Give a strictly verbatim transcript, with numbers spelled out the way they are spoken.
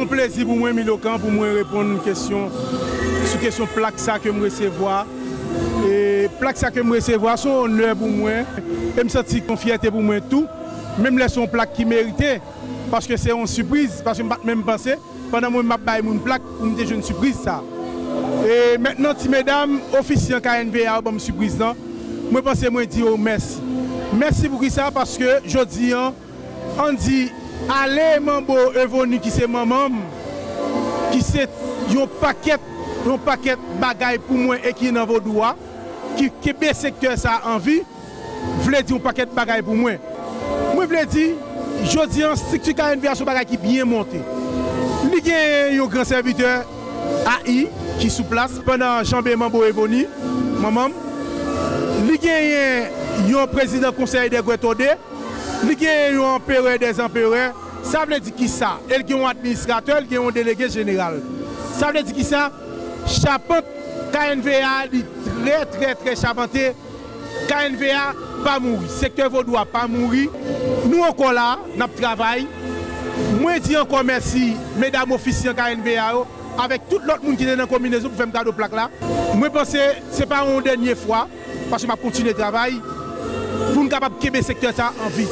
Yon plezi pou mwen, Milokan, pou mwen reponn kesyon sou kesyon plak sa ke m resevwa. E plak sa ke m resevwa, se yon onè pou mwen. E m santi yon fyète pou mwen tou. Menm lè se yon plak ki merite, paske se yon sipriz, paske m pa t menm panse, pandan mwen m ap bay moun plak, pou m te jwenn sipriz sa. E mentnan, ti medam, ofisyan K N V A yo ban m sipriz lan. Mwen panse mwen di yo mèsi. Mèsi pou kisa? Paske jodi an, ann di, ale Manbo Evony ki se manman m, ki se yon pakèt, yon pakèt bagay pou mwen e ki nan vodou a, ki kenbe sektè sa a an vi, vle di yon pakèt bagay pou mwen. Mwen vle di, jodi an, estrikti K N V A se yon bagay ki byen monte. Li gen yon gran sèvitè A I ki sou plas pandan janbe Manbo Evony, manman m. Li genyen yon prezidan konsèy dè Gwètòde. Li genyen yon anperè dè zanperè. Sa vle di kisa? E l gen yon administratè, li gen yon delege jeneral. Sa vle di kisa? Chapant K N V A li trè, trè, trè chapante. K N V A pa mouri. Sektè vodou a pa mouri. Nou ankò la, n ap travay. Mwen di ankò mèsi medam ofisyan K N V A yo, avèk tout lòt moun ki te nan konbinezon pou fè m kado plak la. Mwen panse se pa yon dènye fwa, paske m ap kontinye travay pou n kapab kenbe sektè sa a an vi.